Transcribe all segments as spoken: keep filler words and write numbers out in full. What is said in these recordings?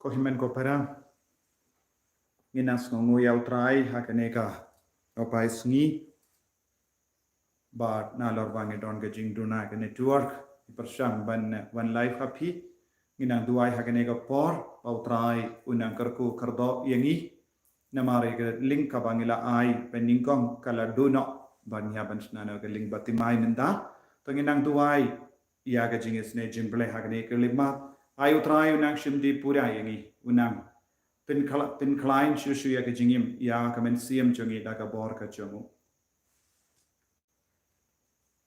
Ko hynmen ko para, ngi nang sngewnguh ïa U Trai ha kane ka, ka pai sngi. Bad nalor ba ngi don ka jingduna ka network, ngi pyrshang ban, ban live ha phi. Ngi nang duwai ha kane ka por ba U Trai un nang kyrkhu kyrdoh ïa ngi. Namar ïa ka link kaba ngi la ai pynïengkong ka la duh noh, bad ngi hap ban shna noh ka link ba thymmai mynta. To ngi nang duwai ïa ka jingisynei jingblei ha kane ka lymap. Ai U Trai un nang shim dih pura ïa ngi, un nang pynkhlaiñ, pynkhlaiñ shuh shuh ïa ka jingim, ïa ka mynsiem jong ngi da ka bor ka jong u.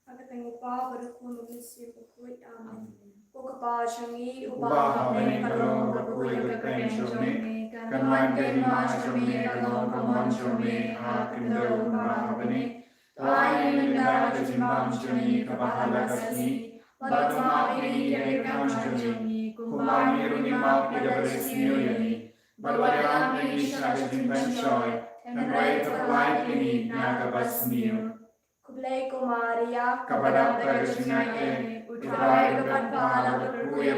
Ha ka kyrteng U Kpa bad U Khun bad U Mynsiem Bakhuid. Amen. Ko Kpa jong ngi uba ha bneng, ka long bakhuid ïa ka kyrteng jong me. Kan wan ka hima jong me, kan long ka mon jong me ha ka khyndew kumba ha bneng. To ai ïa ngi mynta ka jingbam jong ngi kaba ha la ka sngi. Bad to map ïa ngi ki kam jong ngi, kumba ngi ruh ngi map ïa kiba la sniew ïa ngi. Bad wat ïalam ïa ngi sha ka jingpynshoi, hynrei to pynlait ïa ngi na kaba sniew. Khublei ko Maria, kaba dap da ka jingaiei, U Trai u don bad pha, la kyrkhu ïa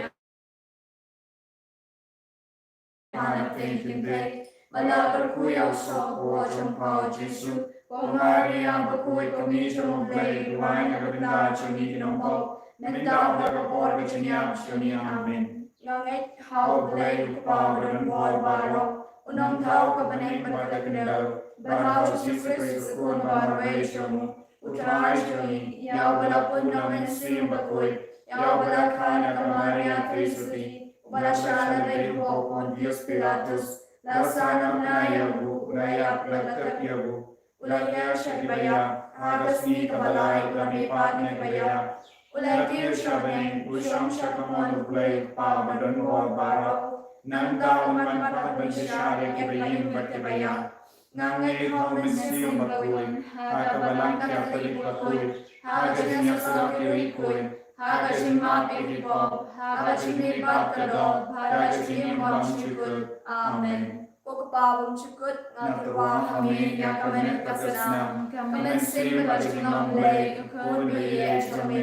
pha na pdeng ki kynthei, bad la kyrkhu ïa u soh kaba jong pha U Jisu. Ko Maria bakhuid, ko kmie jong U Blei, duwai na ka bynta jong ngi ki nongpop, mynta bad ha ka por ka jingïap jong ngi. Amen. Nga ngeit ha U Blei U Kpa badonbor baroh, u nongthaw ka bneng bad ka khyndew, bad ha U Jisu Khrist u Khun ba marwei jong u, U Trai jong ngi, ïa uba la pun da U Mynsiem Bakhuid, ïa uba la kha na ka Maria Theisotti, uba la shah lade ha u hok u Pontius Pilatus, la sah nongpynim ïa u, u la ïap, la tep ïa u, u la hiar sha kiba ïap, ha ka sngi kaba lai u la mihpat na kiba ïap, u la kiew sha bneng, u shong sha ka mon U Blei U Kpa badonbor baroh. Nangta un wan pat ban bishar ïa kiba im bad kiba ïap. Nga ngeit ha U Mynsiem Bakhuid, ha ka Balang Katholik bakhuid, ha ka jingïasyllok ki riewkhuid, ha ka jingmap ïa ki pop, ha ka jingmihpat ka doh, ha ka jingim bymjukut. Amen. Ko Kpa bymjukut, nga tyrwa ha me ïa ka minot ka snam, ka mynsiem bad ka jinglong Blei U Khun ba ïeit jong me,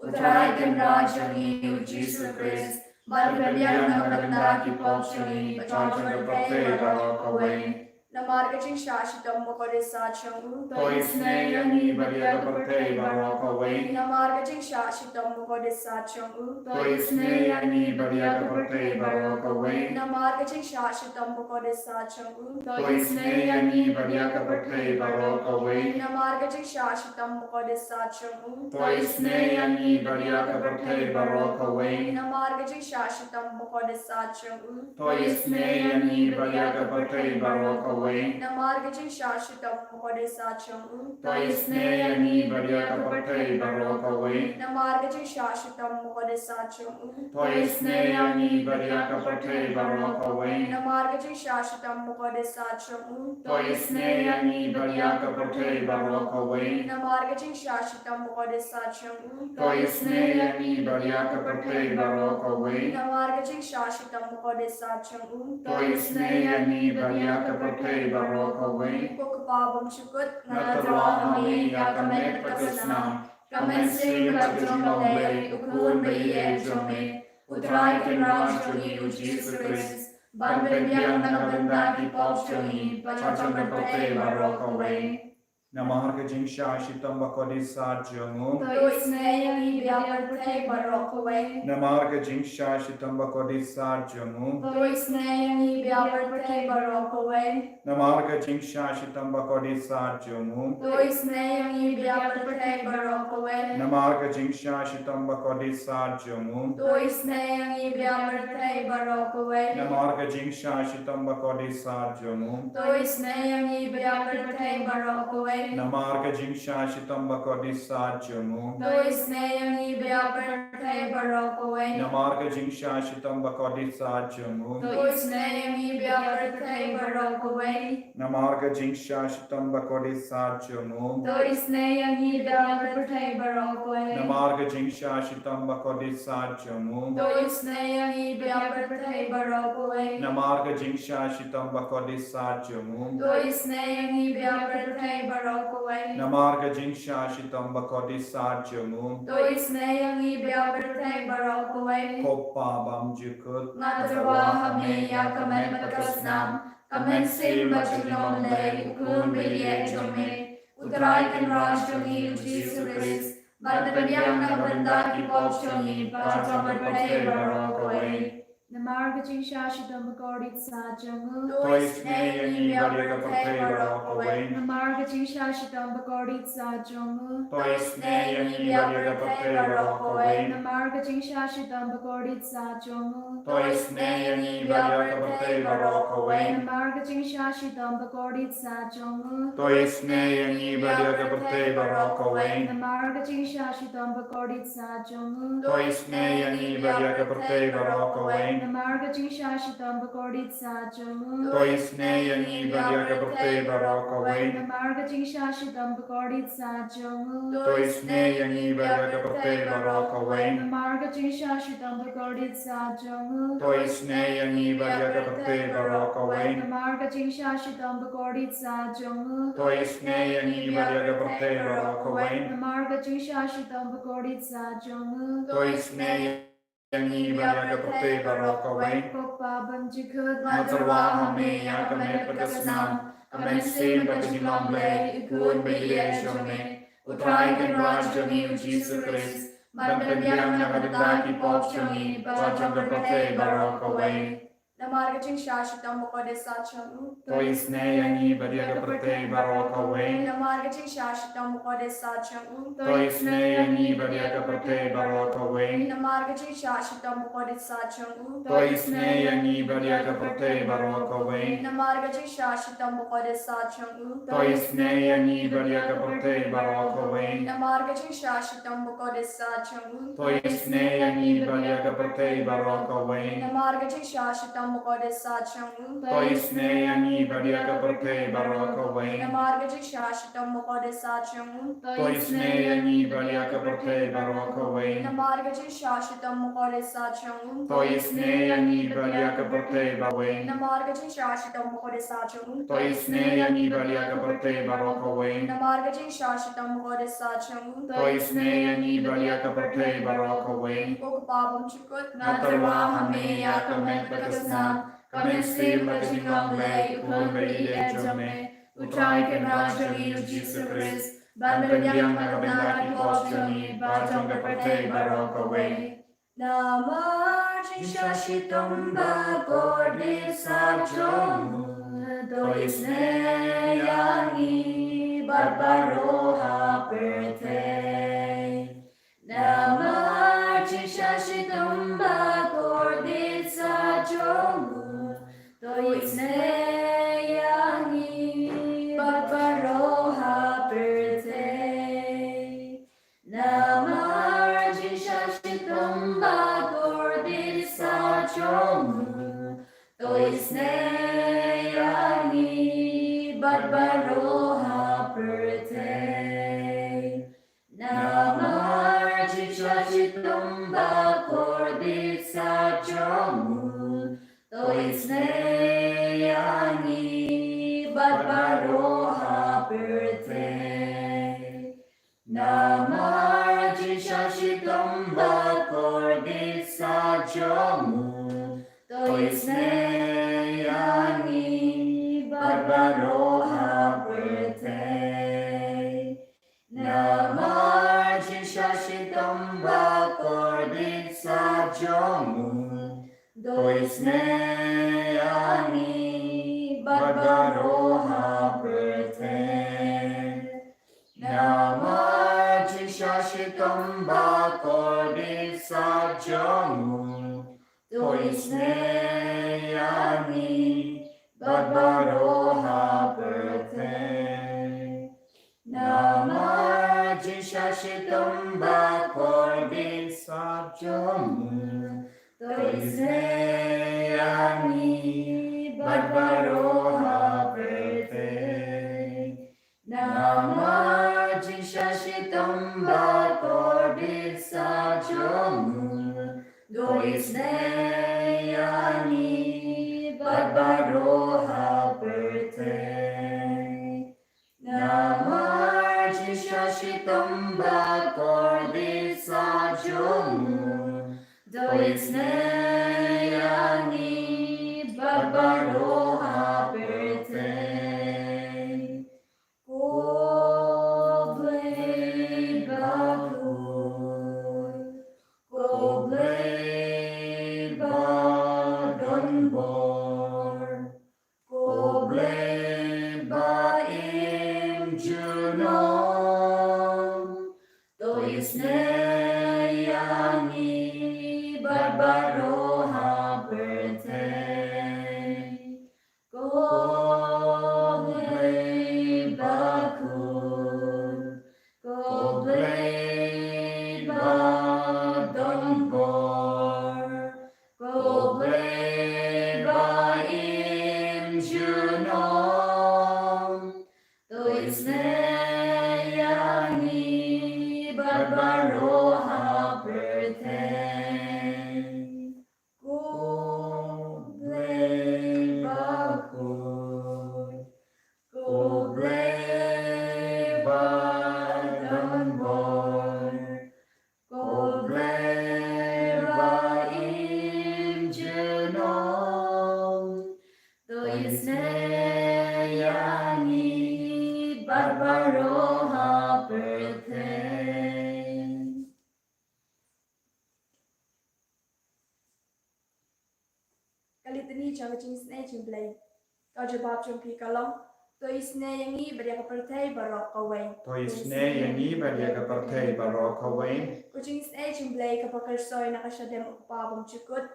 U Trai Kynrad jong ngi U Jisu Khrist, ban pynbiang na ka bynta ki pop jong ngi bad jong ka pyrthei baroh kawei. Namar ka jingshah shitom bakordit sat jong u, to isynei ïa ngi bad ïa ka pyrthei baroh kawei. Namar ka jingshah shitom bakordit sat jong u, to isynei ïa ngi bad ïa ka pyrthei baroh kawei. Namar ka jingshah shitom bakordit sat jong u, to isynei ïa ngi bad ïa ka pyrthei baroh kawei. Namar ka jingshah shitom bakordit sat jong u, to isynei ïa ngi bad ïa ka pyrthei baroh kawei. Namar ka jingshah shitom bakordit sat jong u, to isynei ïa ngi bad ïa ka pyrthei baroh kawei. Namar ka jingshah shitom bakordit sat jong u, to isynei ïa ngi bad ïa ka pyrthei baroh kawei. Namar ka jingshah shitom bakordit sat jong u, to isynei ïa ngi bad ïa ka pyrthei baroh kawei. Namar ka jingshah shitom bakordit sat jong u, to isynei ïa ngi bad ïa ka pyrthei baroh kawei. Namar ka jingshah shitom bakordit sat jong u, to isynei ïa ngi bad ïa ka pyrthei baroh kawei. Namar ka jingshah shitom bakordit sat jong u, to isynei ïa ngi bad ïa ka pyrthei baroh kawei. Ko Kpa bymjukut, nga tyrwa ha me ïa ka minot ka snam, ka mynsiem bad ka jinglong Blei U Khun ba ïeit jong me, U Trai Kynrad jong ngi U Jisu Khrist, ban pynbiang na ka bynta ki pop jong ngi bad jong ka pyrthei baroh kawei. Namar ka jingshah shitom bakordit sat jong u, to isynei ïa ngi bad ïa ka pyrthei baroh kawei. Namar ka jingshah shitom bakordit sat jong u, to isynei ïa ngi bad ïa ka pyrthei baroh kawei. Namar ka jingshah shitom bakordit sat jong u, to isynei ïa ngi bad ïa ka pyrthei baroh kawei. Namar ka jingshah shitom bakordit sat jong u, to isynei ïa ngi bad ïa ka pyrthei baroh kawei. Namar ka jingshah shitom bakordit sat jong u, to isynei ïa ngi bad ïa ka pyrthei baroh kawei. Namar ka jingshah shitom bakordit sat jong u, to isynei ïa ngi bad ïa ka pyrthei baroh kawei. Namar ka jingshah shitom bakordit sat jong u, to isynei ïa ngi bad ïa ka pyrthei baroh kawei. Namar ka jingshah shitom bakordit sat jong u, to isynei ïa ngi bad ïa ka pyrthei baroh kawei. Namar ka jingshah shitom bakordit sat jong u, to isynei ïa ngi bad ïa ka pyrthei baroh kawei. Namar ka jingshah shitom bakordit sat jong u, to isynei ïa ngi bad ïa ka pyrthei baroh baroh kawei. Namar ka jingshah shitom bakordit sat jong u. To isynei ïa ngi bad ïa ka pyrthei baroh kawei. Ko Pa bymjukut. Nga tyrwa ha me ïa ka met bad ka snam, ka mynsiem bad ka jinglong blei, U Khun baïeit jong me, U Trai Kynrad jong ngi U Jisu Khrist, ban pynbiang na ka bynta ki pop jong ngi bad jong ka pyrthei baroh kawei. Namar ka jingshah shitom bakordit sat jong u. To isynei ïa ngi bad ïa ka pyrthei baroh kawei. Namar ka jingshah shitom bakordit sat jong u. To isynei ïa ngi bad ïa ka pyrthei baroh kawei. Namar ka jingshah shitom bakordit sat jong u. To isynei ïa ngi bad ïa ka pyrthei baroh kawei. Namar ka jingshah shitom bakordit sat jong u. To isynei ïa ngi bad ïa ka pyrthei baroh kawei. Namar ka jingshah shitom bakordit sat jong u. To isynei ïa ngi bad ïa ka pyrthei baroh kawei. Namar ka jingshah shitom bakordit sat jong u. To isynei ïa ngi bad ïa ka pyrthei baroh kawei. Namar ka jingshah shitom bakordit sat jong u. To isynei ïa ngi bad ïa ka pyrthei baroh kawei. Namar ka jingshah shitom bakordit sat jong u. To isynei ïa ngi bad ïa ka pyrthei baroh kawei. Namar ka jingshah shitom bakordit sat jong u. To isynei ïa ngi bad ïa ka pyrthei baroh kawei. Namar ka jingshah shitom bakordit sat jong u. To isynei ïa ngi bad ïa ka pyrthei baroh kawei. Ko Pa bymjukut. Nga tyrwa ha me ïa ka met bad ka snam, ka mynsiem bad ka jinglong blei, U Khun baïeit jong me, U Trai Kynrad jong ngi U Jisu Khrist, ban pynbiang na ka bynta ki pop jong ngi bad jong ka pyrthei baroh kawei. Namar ka jingshah shitom bakordit sat jong u. To isynei ïa ngi bad ïa ka pyrthei baroh kawei. Namar ka jingshah shitom bakordit sat jong u. To isynei ïa ngi bad ïa ka pyrthei baroh kawei. Namar ka jingshah shitom bakordit sat jong u. To isynei ïa ngi bad ïa ka pyrthei baroh kawei. Namar ka jingshah shitom bakordit sat jong u. To isynei ïa ngi bad ïa ka pyrthei baroh kawei. Namar ka jingshah shitom bakordit sat jong u. To isynei ïa ngi bad ïa ka pyrthei baroh kawei. Namar ka jingshah shitom bakordit sat jong u. To isynei ïa ngi bad ïa ka pyrthei baroh kawei. Namar ka jingshah shitom bakordit sat jong u. To isynei ïa ngi bad ïa ka pyrthei baroh kawei. Namar ka jingshah shitom bakordit sat jong u. To isynei ïa ngi bad ïa ka pyrthei baroh kawei. Namar ka jingshah shitom bakordit sat jong u. To isynei ïa ngi bad ïa ka pyrthei baroh kawei. Namar ka jingshah shitom bakordit sat jong u. To isynei ïa ngi bad ïa ka pyrthei baroh kawei. Ko Pa bymjukut. Nga tyrwa ha me ïa ka met bad ka snam, ka mynsiem bad ka jinglong blei, U Khun baïeit jong me, U Trai Kynrad jong ngi U Jisu Khrist, ban pynbiang na ka bynta ki pop jong ngi bad jong ka pyrthei baroh kawei. Namar jingshah shitom bakordit sat jong u. To isynei ïa ngi bad baroh ha pyrthei. Namar jingshah shitom bakordit sat jong u. To isynei ïa ngi bad baroh ha pyrthei. Namar jingshah shitom bakordit sat jong u. To isynei ïa ngi bad baroh ha pyrthei. Namar jingshah shitom bakordit sat jong u. To isynei ïa ngi bad baroh ha pyrthei. Namar jingshah shitom bakordit sat jong u. To isynei ïa ngi bad baroh ha pyrthei. Namar jingshah shitom bakordit sat jong u. To isynei ïa ngi bad baroh ha pyrthei. Namar jingshah shitom bakordit sat jong u. To isynei ïa ngi bad baroh ha pyrthei. Namar jingshah shitom bakordit sat jong u. To isynei ïa ngi bad baroh ha pyrthei. Namar jingshah shitom bakordit sat jong u. To isynei ïa ngi bad baroh ha Isnei ïa ngi bad baroh ha pyrthei. Ko Blei bakhuid, ko Blei badonbor, ko Blei ba im junom, to isnei ïa ngi bad baroh ha pyrthei. Ko Blei bakhuid, ko Blei badonbor, ko Blei ba im junom, to isnei ïa ngi bad baroh ha pyrthei. Ko Blei bakhuid, ko Blei badonbor, ko Blei ba im junom, to isnei ïa ngi bad baroh ha pyrthei. Ka Litany jong ka jingisnei jong U Blei. Ka jubab jong phi ka long: To isnei ïa ngi bad ïa ka pyrthei baroh kawei. To isnei ïa ngi bad ïa ka pyrthei baroh kawei. Ka jingisnei jong U Blei kaba kyrsoi na ka shadem U Kpa bymjukut.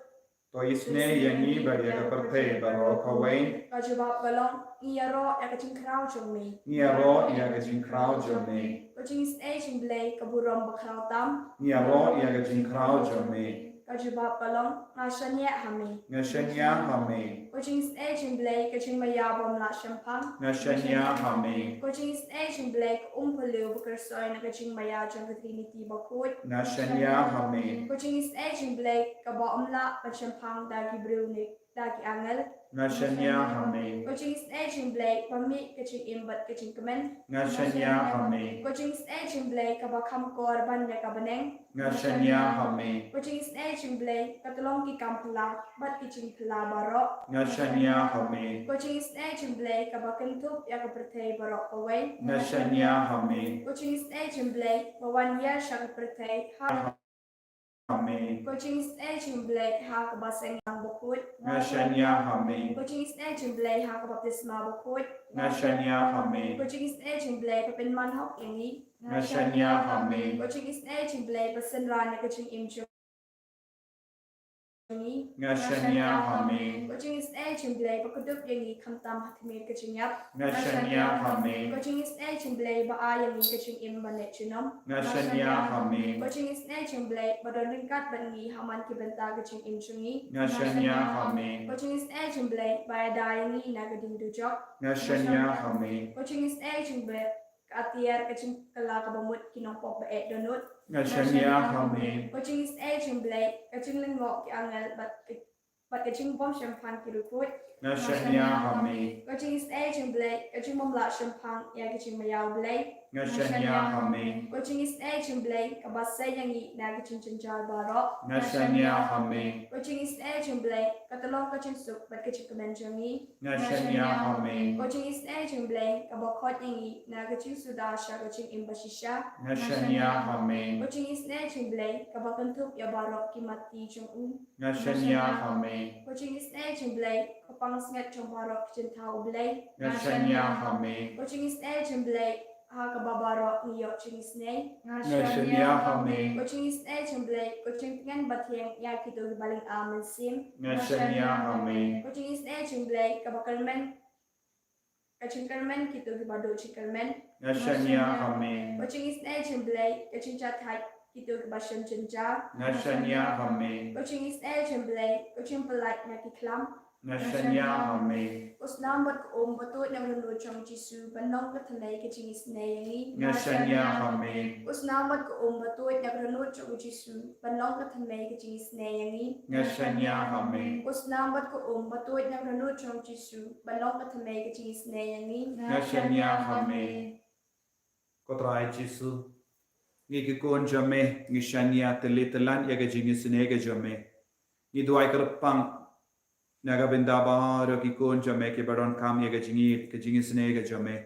To isnei ïa ngi bad ïa ka pyrthei baroh kawei. Ka jubab ka long: Ngi ïaroh ïa ka jingkhraw jong me. Ngi ïaroh ïa ka jingkhraw jong me. Ka jingisnei jong U Blei ka burom bakhraw tam. Ngi ïaroh ïa ka jingkhraw jong me. Ka jubab ka long: Nga shaniah ha me. Nga shaniah ha me. Ka jingisnei jong U Blei ka jingmaïa bym lah shemphang. Nga shaniah ha me. Ka jingisnei jong U Blei ka um phylliew ba kyrsoi na ka jingmaïa jong ka Trinity bakhuid. Nga shaniah ha me. Ka jingisnei jong U Blei kaba ym lah ban shemphang da ki briew ne da ki angel. Nga shaniah ha me. Ka jingisnei jong U Blei ba mih ka jingim bad ka jingkmen. Nga shaniah ha me. Ka jingisnei jong U Blei kaba kham kor ban ïa ka bneng. Nga shaniah ha me. Ka jingisnei jong U Blei ka tyllong ki kam phylla bad ki jingphylla baroh. Nga shaniah ha me. Ka jingisnei jong U Blei kaba kynthup ïa ka pyrthei baroh kawei. Nga shaniah ha me. Ka jingisnei jong U Blei ba wan ïa sha ka pyrthei ha ha me. Ka jingisnei jong U Blei ha kaba seng lang bakhuid. Nga shaniah ha me. Ka jingisnei jong U Blei ha ka baptisma bakhuid. Nga shaniah ha me. Ka jingisnei jong U Blei ba pynman hok ïa ngi. Nga shaniah ha me. Ka jingisnei jong U Blei ba synran ïa ka jingim jong ngi. Nga shaniah ha me. Ka jingisnei jong U Blei ba kdup ïa ngi khamtam ha khmih ka jingïap. Nga shaniah ha me. Ka jingisnei jong U Blei ba ai ïa ngi ka jingim ba neh junom. Nga shaniah ha me. Ka jingisnei jong U Blei ba don ryngkat bad ngi ha man ki bynta ka jingim jong ngi. Nga shaniah ha me. Ka jingisnei jong U Blei ba ïada ïa ngi na ka ding dujok. Nga shaniah ha me. Ka jingisnei jong U Blei ka atiar ka jingkylla kaba mut ki nongpop ba eh dohnud. Nga shaniah ha me. Ka jingisnei jong U Blei ka jinglyngngoh ki angel bad ka bad ka jingbym shemphang ki riewkhuid. Nga shaniah ha me. Ka jingisnei jong U Blei ka jingbym lah shemphang ïa ka jingmaïa U Blei. Nga shaniah ha me. Ka jingisnei jong U Blei kaba sei ïa ngi na ka jingjynjar baroh. Nga shaniah ha me. Ka jingisnei jong U Blei ka tyllong ka jingsuk bad ka jingkmen jong ngi. Nga shaniah ha me. Ka jingisnei jong U Blei kaba khot ïa ngi na ka jingsuda sha ka jingim bashisha. Nga shaniah ha me. Ka jingisnei jong U Blei kaba kynthup ïa baroh ki matti jong u. Nga shaniah ha me. Ka jingisnei jong U Blei ka pansngiat jong baroh ki jingthaw U Blei. Nga shaniah ha me. Ka jingisnei jong U Blei ha kaba baroh ngi ïoh jingisnei. Nga shaniah ha me. Ka jingisnei jong U Blei ka jingtngen bathiang ïa kito kiba lynga mynsiem. Nga shaniah ha me. Ka jingisnei jong U Blei kaba kyrmen ka jingkyrmen kito kiba duh jingkyrmen. Nga shaniah ha me. Ka jingisnei jong U Blei ka jingjahthait kito kiba shem jynjar. Nga shaniah ha me. Ka jingisnei jong U Blei ka jingpyllait na ki khlam. Nga shaniah ha me. U snam bad ka um ba tuid na ka rynnud jong U Jisu ban long ka thymmei ka jingisnei ïa ngi. Nga shaniah ha me. U snam bad ka um ba tuid na ka rynnud jong U Jisu ban long ka thymmei ka jingisnei ïa ngi. Nga shaniah ha me. U snam bad ka um ba tuid na ka rynnud jong U Jisu ban long ka thymmei ka jingisnei ïa ngi. Nga shaniah ha me. Ko Trai Jisu, ngi ki khun jong me ngi shaniah tylli tyllan ïa ka jingisnei ka jong me. Ngi duwai kyrpang na ka bynta baroh ki khun jong me kiba donkam ïa ka jingïeit, ka jingisynei ka jong me.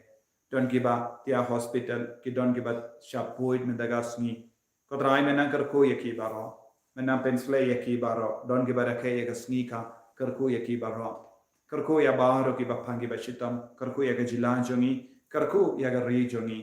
Don kiba ïa hospital, ki don kiba shah poi mynta ka sngi. Ko Trai, me nang kyrkhu ïa ki baroh. Me nang pynshlei ïa ki baroh. Don kiba rakhe ïa ka sngi ka, kyrkhu ïa ki baroh. Kyrkhu ïa baroh kiba pang kiba shitom, kyrkhu ïa ka jylla jong ngi, kyrkhu ïa ka ri jong ngi.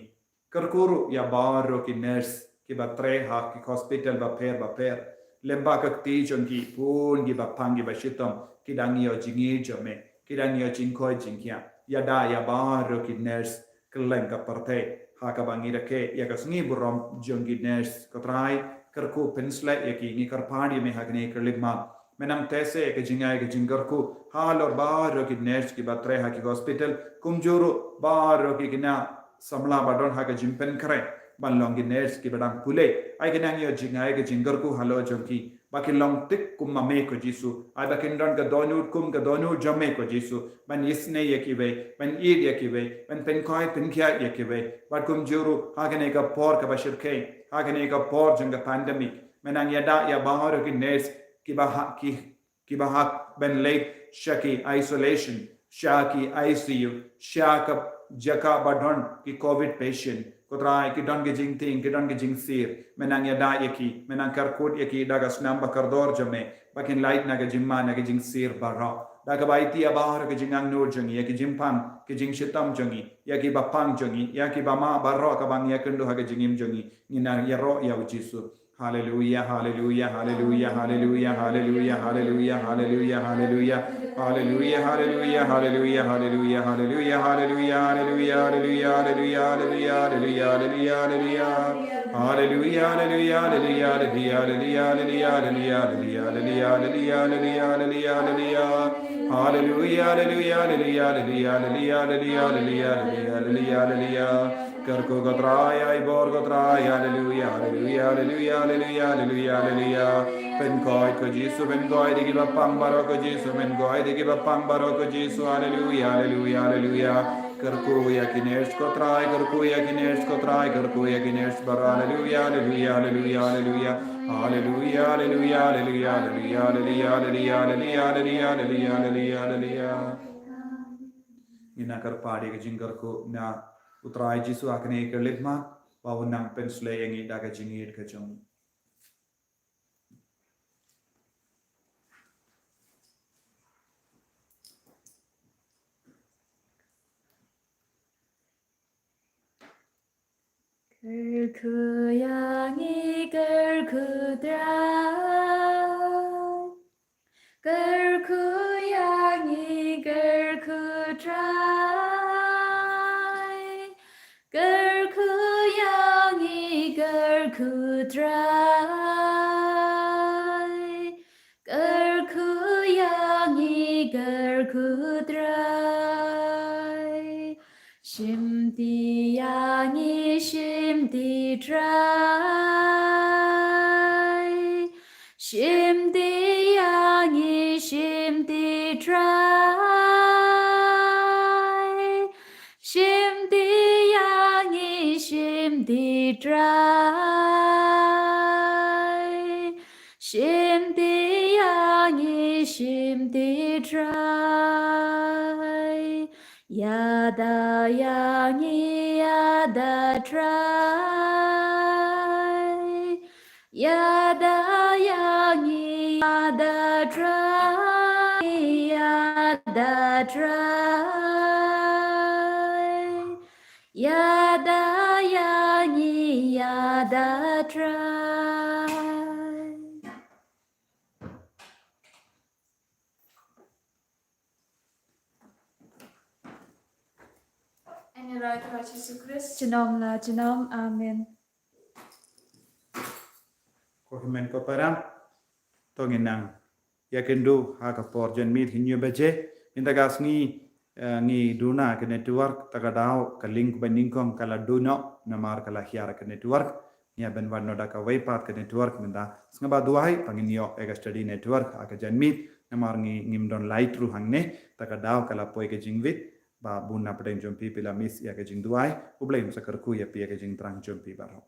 Kyrkhu ruh ïa baroh ki nurse kiba trei ha ki hospital bapher bapher. Lem bad ka kti jong ki, bun kiba pang kiba shitom, ki dang ïoh jingïeit jong me, ki dang ïoh jingkoit jingkhiah. Ïada ïa baroh ki nurse kylleng ka pyrthei ha kaba ngi rakhe ïa ka sngi burom jong ki nurse. Ko Trai, kyrkhu pynshlei ïa ki, ngi kyrpad ïa me ha kane ka khyllipmat. Me nang teh seh ïa ka jingai ka jingkyrkhu halor baroh ki nurse kiba trei ha ki hospital, kumjuh ruh baroh ki khynnah samla ba don ha ka jingpynkhreh ban long ki nurse kiba dang pule. Ai ki nang ïoh jingai ka jingkyrkhu halor jong ki, ba kin long thik kum ma me ko Jisu. Ai ba kin don ka dohnud kum ka dohnud jong me ko Jisu, ban isynei ïa kiwei, ban ïeit ïa kiwei, ban pynkoit pynkhiah ïa kiwei. Bad kumjuh ruh ha kane ka por kaba shyrkhei, ha kane ka por jong ka pandemic, me nang ïada ïa baroh ki nurse kiba ha ki kiba hap ban leit sha ki isolation, sha ki I C U, sha ka jaka ba don ki covid patient. Ko Trai, ki don ki jingtieng, ki don ki jingsir. Me nang ïada ïa ki, me nang kyrkhu ïa ki da ka snam ba kordor jong me, ba kin lait na ka jingma na ka jingsir baroh. Da kaba aiti ïa baroh ka jingangnud jong ngi, ïa ki jingpang, ki jingshitom jong ngi, ïa kiba pang jong ngi, ïa kiba mad baroh kaba ngi ïakynduh ha ka jingim jong ngi. Ngi nang ïaroh ïa u Jisu. Hallelujah, hallelujah, hallelujah, hallelujah, hallelujah, hallelujah, hallelujah, hallelujah. Hallelujah, hallelujah, hallelujah, hallelujah, hallelujah, hallelujah, hallelujah, hallelujah, hallelujah, hallelujah, hallelujah. Hallelujah, hallelujah, hallelujah, hallelujah, hallelujah, hallelujah, hallelujah, hallelujah, hallelujah, hallelujah, hallelujah. Hallelujah, hallelujah, hallelujah, hallelujah, hallelujah, hallelujah, hallelujah, hallelujah, hallelujah. Kyrkhu ko Trai, ai bor ko Trai, hallelujah, hallelujah, hallelujah, hallelujah, hallelujah, hallelujah. Pynkoit ko Jisu, pynkoit ïa kiba pang baroh ko Jisu, pynkoit ïa kiba pang baroh ko Jisu, hallelujah, hallelujah, hallelujah. Kyrkhu ïa ki nurse ko Trai, kyrkhu ïa ki nurse ko Trai, kyrkhu ïa ki nurse baroh, hallelujah, hallelujah, hallelujah, hallelujah. Hallelujah, hallelujah, hallelujah, hallelujah, hallelujah, hallelujah. Ngi nang kyrpad ïa ka jingkyrkhu na u Trai Jisu ha kane ka khyllipmat, ba un nang pynshlei ïa ngi da ka jingïeit ka jong u. Kyrkhu ïa ngi, kyrkhu Trai. Kyrkhu ïa ngi, kyrkhu Trai. Kyrkhu ïa ngi, kyrkhu Trai. Kyrkhu ïa ngi, kyrkhu Trai. Shimti ïa ngi, shimti Trai. Shimti ïa ngi, shimti Trai. Shimti ïa ngi, shimti Trai. Shimti ïa ngi, shimti Trai. Ïada ïa ngi, ïada Trai. Ïada ïa ngi, ïada Trai, ïada Trai. Ïada ïa ngi, ïada Trai. Ïa ngi ruh, Trai Jisu Khrist. Junom la junom. Amen. Ko hynmen ko para, to ngin nang ïakynduh ha ka por janmiet hynñiew baje. Mynta ka sngi, eh, ngi duna ka network, ta ka daw ka link ba nyngkong ka la duh noh namar ka la hiar ka network. Ngi ïa ban wan noh da kawei pat ka network mynta. Sngewbha duwai ba ngin ïoh ïa ka steady network ha ka janmiet namar ngi ngim don light ruh hangne, ta ka daw ka la poi ka jingwit. Ba bun na pdeng jong phi phi la miss ïa ka jingduwai. U Blei un sa kyrkhu ïa phi ïa ka jingthrang jong phi baroh.